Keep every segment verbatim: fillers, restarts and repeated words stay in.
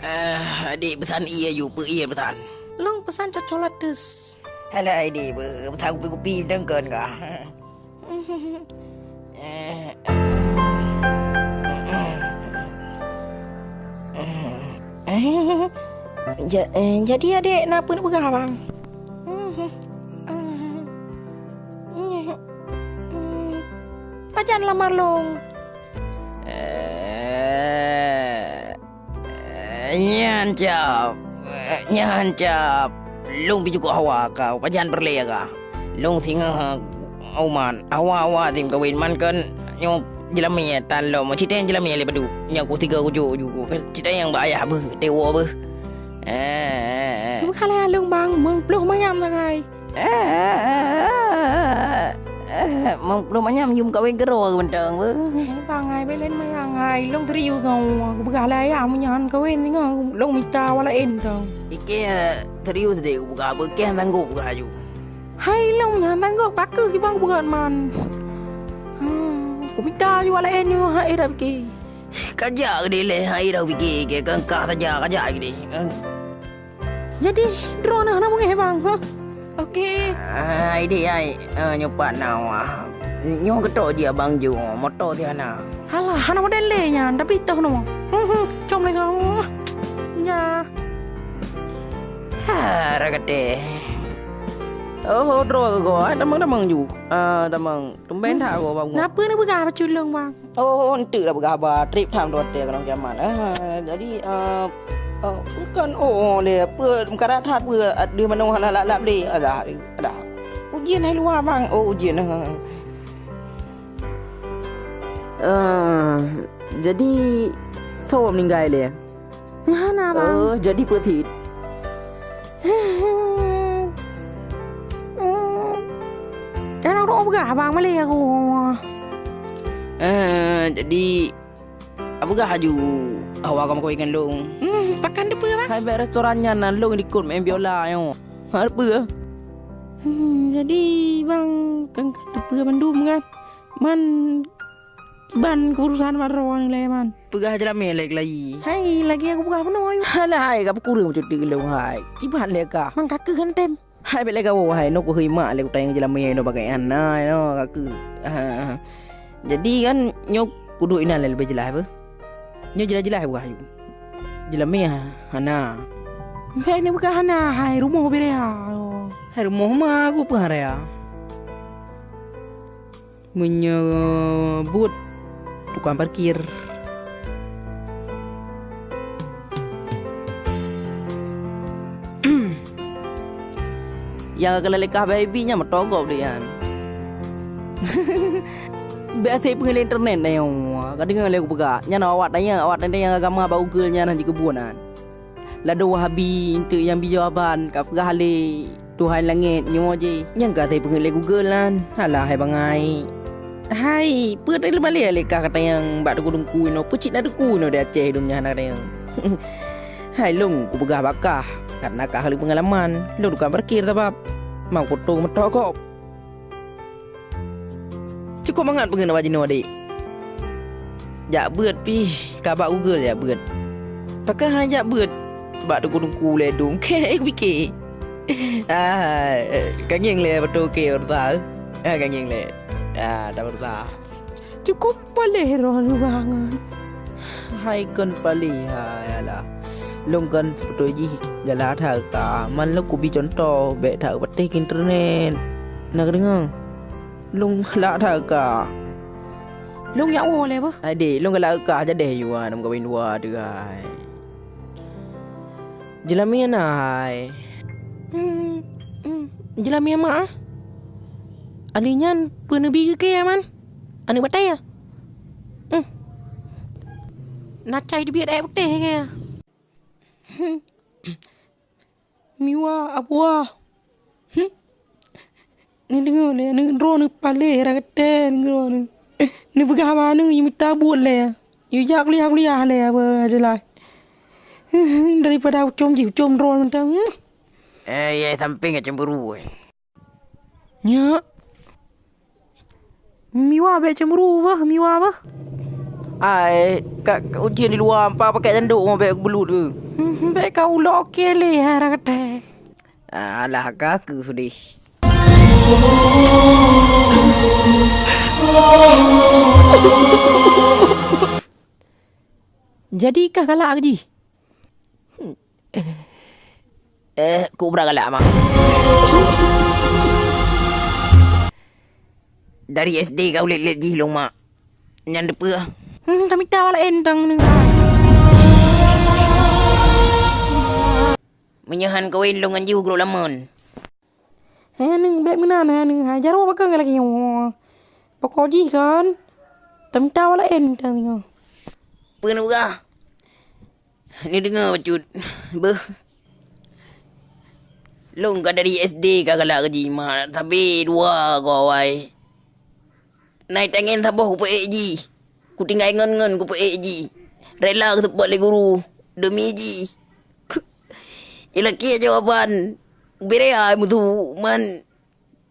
Eh, adik peusan ie ju, peu ie peusan. Long peusan coklat tus. Alah, adik, peusan kupi-kupi dengkeun kah? Eh, eh, eh, eh, eh. Ja-, eh, jadi adek na peue neupeugah, Bang? Pajan lamar lôn? Eh, nyan cap, nyan cap. Lôn pih cukôp hawa kah, pajan peureulée kah. Lôn singoh uman, hawa-hawa tim kawin man kon nyoe jeulamé tan lom, cit nyang jeulamé lé padub. Nyoe ku tiga ujoe ju. Cit nyang bak ayah beuh, dewo beuh. Eh, eh, eh. Keubeukah lé lôn bang, meuploh manyam sagai. Eh, eh, eh, eh, eh, meuploh manyam yum kawin keudroe mantong beuh. Eh, bang ai, belen mayang ai, lôn serius nyoe. Keubeukah lé ayah meunyan kawin singoh, lôn mita awak laén tong. Ike, eh, serius deh, keubeukah beuh, keh tanggop kah aju. Hai lôn nyan tanggop, pakeu kibang bukan man. Hmm, kumita aju awak laén nyoe, hai dah pike. Kajak keudeh lé, hai dah pike, ke kengkah saja kajak keudeh. Eh. Jadi, droeneuh na beungéh, Bang, ha? Oke. Ah, idéh, ai. Ah, nyoe pat na, wah. Nyoe geutok jih abang ju, moto ti hana. Alah, hana model lé nyan, tapi toh nyoe. Hmm, hmm, com lé sama. Ya. Ha, ragate. Oh, droe ke kau? Ah, tamang-tamang ju. Ah, tamang. Tumben that kau, Bang. Napa ni peugah bacut lôn, Bang? Oh, enteuk dah peugah haba trip tham tu watèe keunoe kiamat. Ah, jadi, ah, ah, bukan, oh, oh, lé, peue meukarat that peue, ah, di manoe hana lap-lap lé. Alah, alah. Ujian hai luwa, Bang. Oh, ujian. Ah, jadi, soe meuninggai lé? Hana, Bang. Oh, jadi peue cit? Dalam rot peugah, Bang, malèe aku. Eh, jadi, Apeugah aju awak kamoe kawin ngon lôn? Hmm, pakon teupeue, Bang? Hai bèk restoran nyan nan lôn likot main biola nyoe. Hana teupeue? Hmm, jadi, Bang, kan, kan teupeue mandum, kan? Man, kiban keurusan bak droeneuh lé, Man. Peugah jeulamé lé keulayi. Hai, lagèe aku peugah bunoe, ayu. Alah, hai, ka peukureueng bacut lôn, hai. Kiban lé kah? Man, ka keuh kan tem. Hai, bèk lé gawoe, hai, nyoe kuhôi mak lé kutanyong jeulamé nyoe bagaih hana nyoe, ka keuh. Ah, jadi kan nyoe kuduek inan lé leubèh jeulaih beuh. Nyoe jeulaih-jeulaih peugah aju. Jeulamé ha-, hana. Bèk neupeugah hana, hai, rumoh beu raya. Hai, rumoh ma ku peue raya. Meunyoe buet tukang parkir. Nyang ka lheueh leukah baby nyan meutogob deh nyan. Bèk até peungéh lé internet na nyoe. Ka deungö lé kupeugah. Nyan awak tanyong, awak tanyong agama bak Google nyan hana jikeubuet nyan. Ladôm Wahabi eunteuk nyang bri jawaban ka peugah lé Tuhan langét nyoe jih. Nyang ka teupeungét lé Google nyan. Alah hai bangai. Hai, peue teuh malèe lé kah katanyong bak teungku-teungku inoe, peue cit na teungku inoe di Aceh dum nyan katanyong. Hai lôn kupeugah bak kah, karena kah le peungalaman, lôn tukang parkir sabab. Mang kutông meutogob. Cukôp mangat peungeuet awak jinoe, adék. Jak beuet pih, ka bak Google jak beuet. Pakon han jak beuet bak teungku-teungku lé dum? Kèe kupike. Ah, ka ngieng lé beutôi kèe beureusa. Ah, ka ngieng lé. Ah, dah beureusa. Cukôp paléh droeneuh bangai. Hai kon paléh hai alah. Lôn kon seubeutôi jih galak that ka. Man lôn kubi cuntoh, bèk that patéh keu internet. Na kadeungö? Lôn galak that ka. Lôn jak woe lé beuh. Adék, lôn galak ka jadèh yue na meukawen dua teuh hai. Jeulamé na hai. Hmm, hmm. Jeulamé mak ah. Ali nyan peue neubi keu kèe man? Aneuk batèe ya? Hmm. Na cai teubiet ayat putéh kèe. Hmm. Miwa abuah. Hmm. Neudeungö lé, neudeungö droeneuh paléh ragate neudeungö droeneuh. Neupeugah haba neuh, yue mita buet lé. Yue jak kuliah-kuliah lé, apa jeulaih. Daripada ucom jih, ucom droeneuh mantong. Eh, ya sampéng ka cemburu, eh. Nyak. Miwa bèk cemburu beuh, Miwa beuh. Ai, ka, ka ujeuen di luwa, pa pakai tandok ngon bèk beulut tu. Hmm, bèk ka ulok keu lé, hai, Rara Katei. Alah, ka keuh deh. Jadi kah galak keu jih? Eh, kubra galak, Mak. Dari S D ka ulét-lét jih lôn, Mak. Nyan teupeue? Hmm, tamita awak laén tang ni. Meunyoe han kawén lôn ngon jih ugroe lameuen. Hai aneuk, bèk meunan, hai aneuk, hai jaroe pakon lagèe nyoe. Pokok jih kan, tamita awak laén tang nyoe. Peue neupeugah? Neudeungoe bacut. Beuh. Lôn ka dari S D ka galak keu jih, Mak, sabe dua goe awai. Na itangen saboh kupeuék jih. Kutinggai ngon-ngon kupeuék jih. Rela kuteupeue lé guru demi jih. Ilakèe jawaban, beureulèe meusu man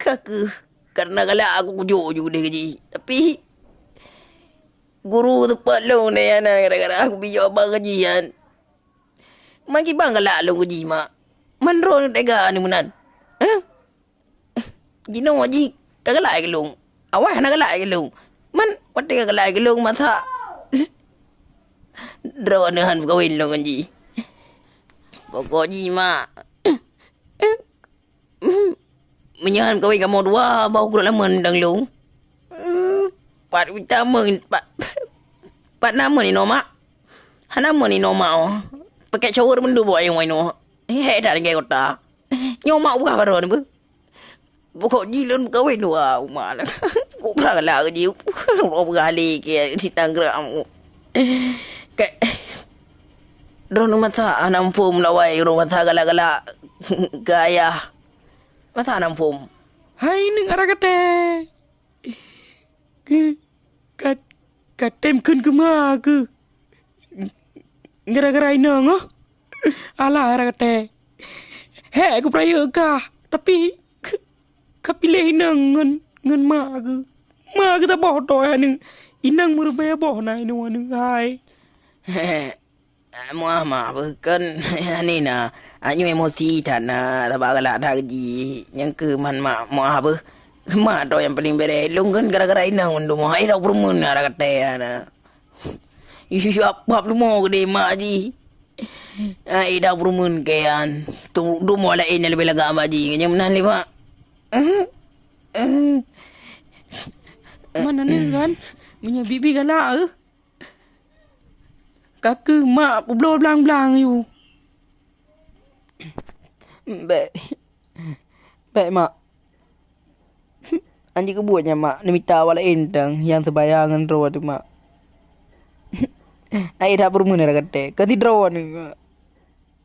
ka keuh, kareuna galak aku kujok ju deh keu jih. Tapi guru teupat lôn nyan gara-gara aku bijok abang keu jih nyan. Man kiban galak lôn keu jih, Mak. Man droeneuh tega ni meunan. Hah? Jinoe jih ka galak keu lôn. Awai hana galak keu lôn. Man watèe ka galak keu lôn masa droeneuh han peukawén lôn ngon jih. Pokok jih, Mak. Meunyoe han kawén kamoe dua, bah ugroe lameuen dang lôn. Hmm, pat vitamin, pat, pat na meunan inoe, Mak? Hana meunan inoe, Mak, oh. Pakai shower mandum buat ayong inoe. Hek that tinggai kota. Nyoe Mak buka baroe ni beuh. Pokok jih lôn kawén dua, Mak. Kok bra galak keu jih. Uroe beurali keu si Tangerang. Kek, droeneuh masa hana muphom lawai, droeneuh masa galak-galak keu ayah. Masa hana muphom? Hai aneuk Rara Katei. Keu, ka, ka tem kheun keu ma keuh. Gara-gara inong, oh. Alah, Rara Katei. Hek kupeurayeuk kah, tapi ka piléh inong ngon, ngon ma keuh. Ma keuh saboh toe aneuk. Inong meureubai boh na inoe aneuk, hai. Hek. Ah, meuah, meuah beuh, kon nyan na. Ah, nyoe emosi that na, sabab galak that jih. Nyang keuh man mak meuah beuh. Mak droe nyang paleng bèrèh. Lôn kon gara-gara inong mandum. Hai, droe peureumeun Rara Katei na. Yue, yue, yue, ap-, ap leumo keudeh mak jih. Ah, eh, droe peureumeun keu nyan. Tu, dum awak laén nyang leubeh lagak mak jih. Nyang meunan lé mak. Mana ni kan? Meunyoe bibi galak, eh? Ka keuh mak peubloe blang-blang yue. Bèk. Bèk, mak. Anjih keubuet nyan, mak. Neumita awak laén tang nyang seubaya ngon droe teuh, mak. Ai that peureumeun Rara Katei. Ka sidroe ni, mak.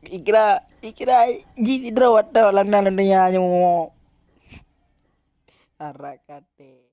Ikira, ikira jih sidroe atoe lam, lam donya nyoe. Rara Katei.